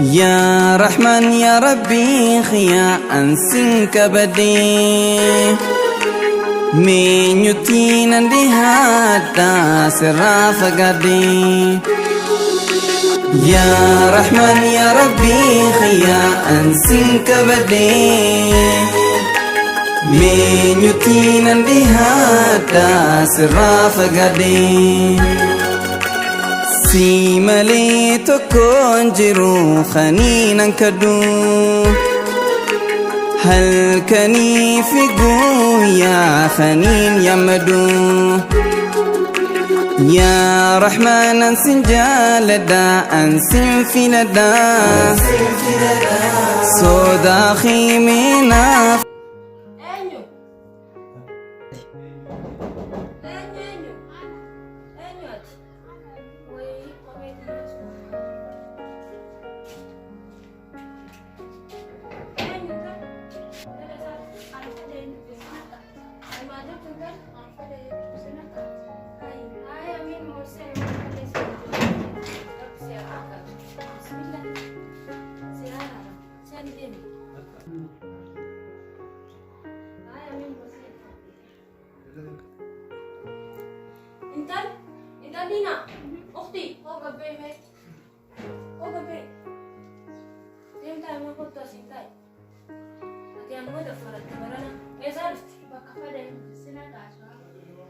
Yaa Rahmaan yaa Rabbii yaa ansin kabadee Meenyutti nan dhihaadha sirraa fagaadhee Yaa Rahmaan yaa Rabbii yaa ansin kabadee Meenyutti nan dhihaadha sirraa fagaadhee Si malee tokkoon jiru kaniinan kadhu Halkanii fi guyyaa kaniin yammadu Yaa Rahmaan ansin jaaladha ansin filadha Sodaa himinaaf Eenyu? Eenyu eenyu? Eenyu ati? Wayii kophee dhiyeessu. Eenyu kan? Dhala isaa. Ay maal jechuun kan? Ay ay amiin moorsee Bismillah. Siyaara. Sani deemi. Ay amiin moorsee. Intal, intal Lina, ukhti, hoo gabbee mee, hoo gabbee. Deemtaa immoo kottu asiin taa'i. Ati anuma daffaratte barana. Eessaa dhufte? Bakka fedhe sina kaasuu.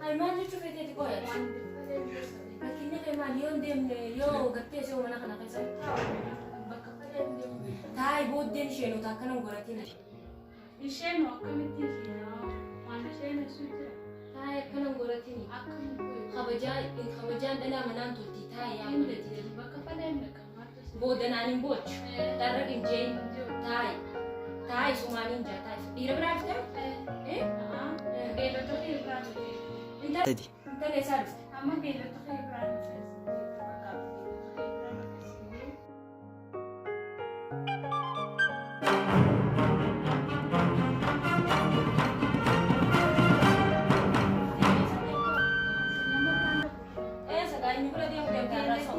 Hay maal jechuu feeteeti qoya? Rakkinni kee maal yoo hin deemne yoo gattee si mana kana keessa Bakka fedhe hin deemu. taa'i booddeen isheenota akkana hin godhatin. Isheen akkamitti isheen waan isheen ibsu jira. Taa'i akkana hin godhatin. Akkamitti Kabajaa kabajaan dhalaa manaan tolti taa'i yaa godhatin. bakka fedhe hin beekamatu. Booda naan hin boochu. Tarra hin jeen. Taa'i. Taa'i sumaaniin jaa taa'i. Dhiira biraa dhufte? Eh? Beeylota kee biraa dhufe. Intala intala eessaa dhufte? Amma beeylota kee biraa dhufe. Bakka beeylota kee biraa dhufe. Eessa gaa inni bira deemu deemte har'a soo.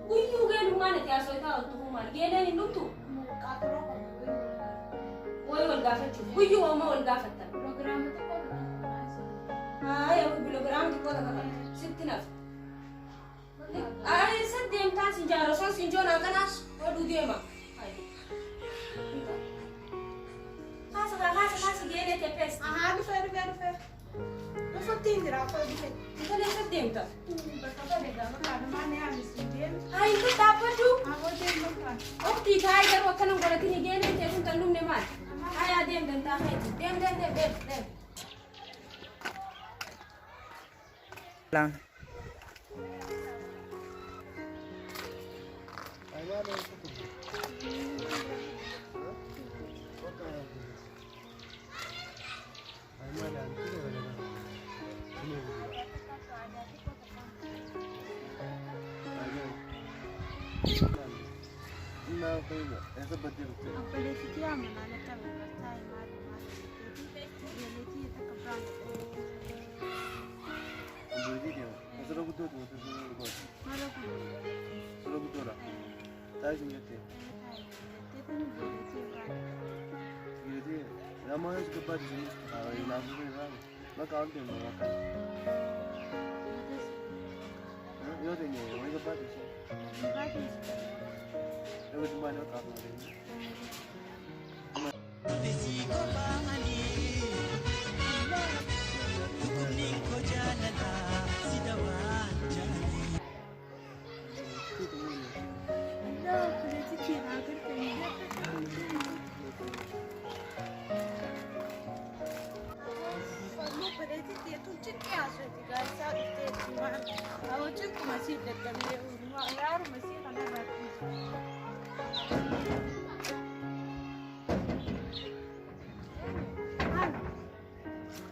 Guyyuu geelummaan itti haasoo isaa oltu maal geeleen hin dhumtu? Wayi wal gaafachuuf guyyuu hooma wal gaafattan. Haaya biloogiraama xiqqoo takka qaba sitti naf. Ay isa deemtaa sin jaara osoo sin joon akkanaas hodhuu deema. Kaasa kaasa kaasa geelee tepees. Ahaa dhufee dhufee dhufee. Dhufutti hin jira akkoo dhufe. Intala isa deemta. Bakka fedhe gaafa kaadhumaan ni aamisi deemu. Haa intala dhaabbadhu. Aboo deemu kan. Oftii taa'ee garuu akkana hin godhatin geelee ta'e kun tan dhumne maal? Hayaa deem dantaa keeti. Deem deem deem deem deem. Lama. Obboleessitii amanaa natti amantaa maali maali jettee takka biraan mala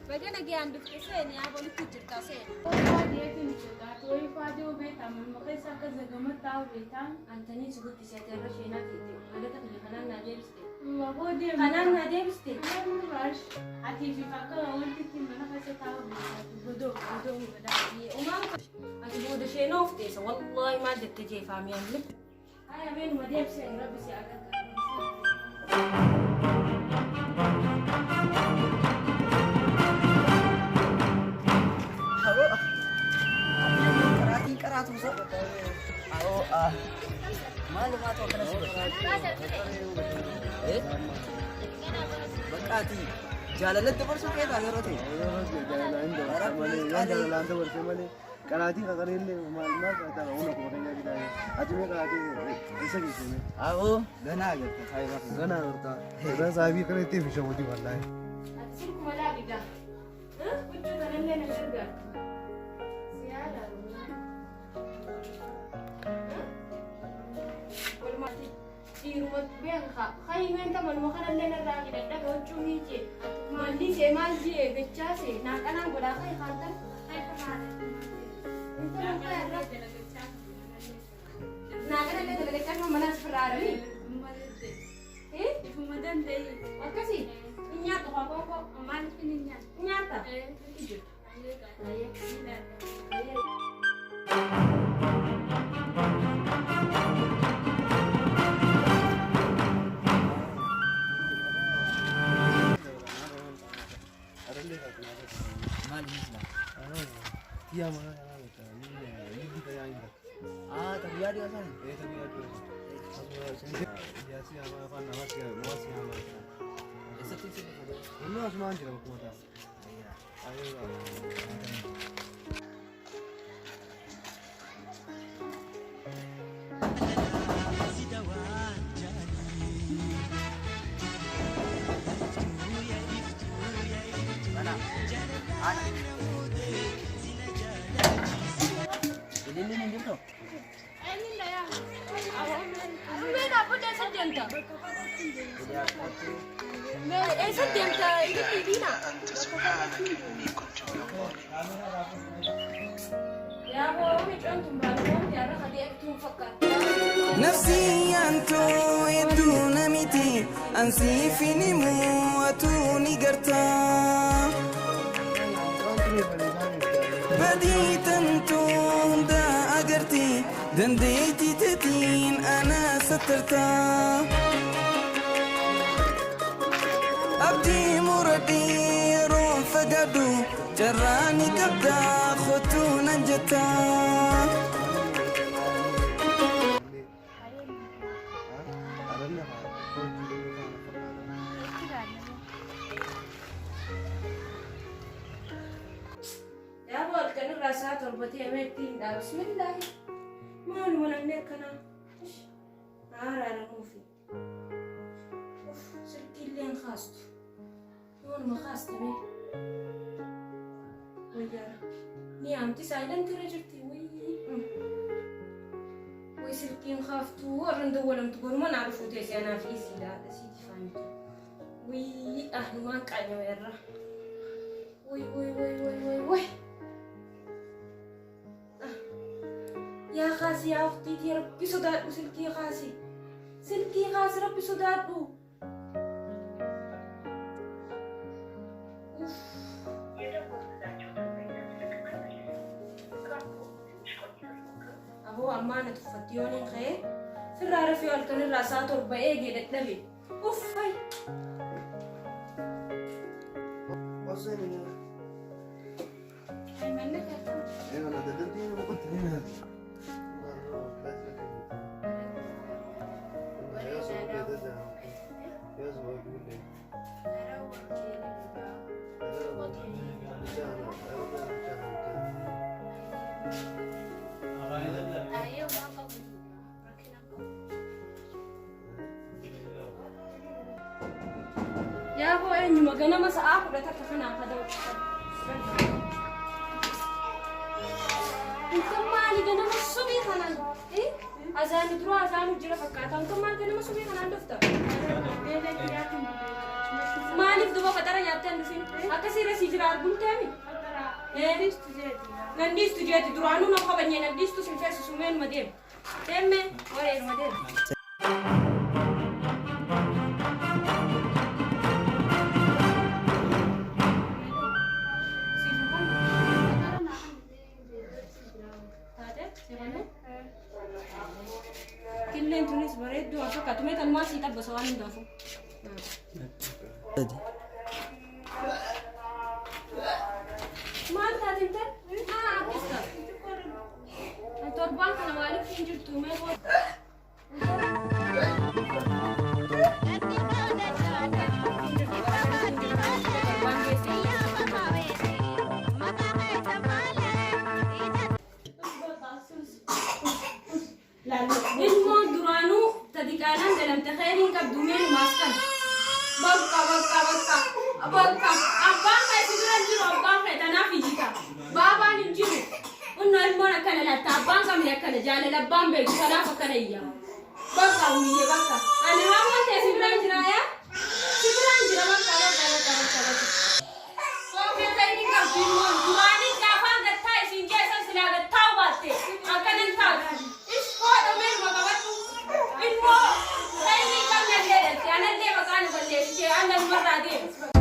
Baga nagayaan dhufte seeni yaa walitti jirta seeni. Antanii si guddisee irra sheenaa teette galata kiyya kanaan naa deebiste. Kanaan naa deebiste. Umaan ati booda sheenaa of teessa wallaahi maal jette jeefaamiyaan. Haya meenuma deebiseen rabbi si agargaara. Qaraatiin qaraatu osoo. Maalumaatu akkana si godhe? Baqqaati jaalalatti dabarsuu feetaa yeroo ta'e. Jaalalatti dabarsee malee qaraatii qaqareellee maal maal qarataa qabu akkuma keenyaa bitaa ati mee qaraatii isa geesse mee? Awoo ganaa agarta saayiba. Ganaa agarta. Irra saabii kana itti fi shamuuti wallaahi. Ati silkuma laaqigaa. Huccuu kanallee na gargaarta. Si yaada. Walumaatti dhiiruma beekaa hayi meenta manuma kanallee narraa hidhadha huccuu hiike. Malli see maal jee gachaa see naaqanaan godhaa hayi haantan. Intala hayi irra. Naaqanallee dalagachaa mana asirraa aranii. Ifuma danda'e. Akkasii hin nyaattu haa konkoo. Maaliif hin nyaanne? Hin nyaatta? Maal inni Tiyaa mana kanaa beektaa ni bita yaa hin bakka. Ah, tapi yaadu asaan. Ee tabii yaadu. Ijaarsi hamaa afaan namas namas hamaa. Eessatti si dhufa? Inni asumaan jira bakkuma ta'a. Ayyoo. Mana? Ana. Ililliin hin jirtu? Mee dhaabbata eessa deemta? Mee eessa deemta? Ililli diina. Yaa boo micoon tun baaluun yaara kadii aktuun fakkaata. نفسي أنتو يدون متي أنسي في نمو أتوني قرتا بديت أنتو دا أقرتي دنديتي تتين أنا سترتا أبدي مردي روم فقدو جراني قبدا خطونا جتا. Arallee haa hojii faana fakkaata. Yaa boo halkan irraa sa'a torba ta'e mee ittiin dhaa bismillaahi. Maaluma namni akkanaa? Araaramuufi. Uff silkiillee hin kaastu. Yoonuma kaaste mee. Wayyaa Rabbi. Ni yaamti saayilantii irra jirti. Wayii. Way silkiin kaaftuu warra hin dawwalamtu boruma naa dhufuu teessee anaa fi isiidha isiiti faanitu. Wayii ah numaan qaanyoo irra. Way way way way way way. Yaa kaasi yaa ukhtiitii rabbi sodaadhu silkii kaasi. Silkii kaasi rabbi sodaadhu. Uff. Aboo ammaa na tuffatti yoon hin ka'e firraa rafee halkan irraa sa'a torba eegee dadhabe. Uffay. Osoo inni Manni keessan. ee kana dadhabbii nama qotti ni nyaati. Ayyoo waan qabu. Rakkina qabu. Yaa boo eenyuma ganama sa'aa 11 kanaan ka da'u. Intan maali ganama subii kanaan? Azaani dura azaanu jira fakkaata. Intan maal ganama subii kanaan dhufta? Maaliif duba fatara nyaattee hin dhufin? Akkasii irra sii jira arguun teemi? Nan dhiistu jeeti duraanuu nan kabajne nan dhiistu sin feesisu meenuma deema. Deemme wareeruma deema. Siif hin kannu? Taate si kannu? Killeen Hedduu waan fakkaatu mee tanumaa sii xabbasa waan hundaafuu. Maal taate intal? Maa akkas taate? Torbaan kana maaliif hin jirtu mee koo? Ilmoon duraanuu ta diqaalaan dalamte kheyriin qabdu mee numaas kana. Bakka bakka bakka bakka abbaan kee si bira hin jiru abbaan kee tanaaf iyyita. Baabaan hin jiru. Kunno ilmoon akkana latta abbaan qabne akkana jaalala abbaan beeku kanaaf akkana iyya. Bakka umiyyee bakka. Ani hamoon tee si biraan jira yaa. Si biraan jira bakka bakka bakka bakka bakka. Kookee ta'in qabdu ilmoon duraanii gaafaan gattaa isin jeessan silaa gattaa baatte akkana hin taatu. Ish koodha meeruma qabadhu. Ilmoo ta'in qabne illee dhalte anallee maqaa nu balleessite anna numarraa deemu.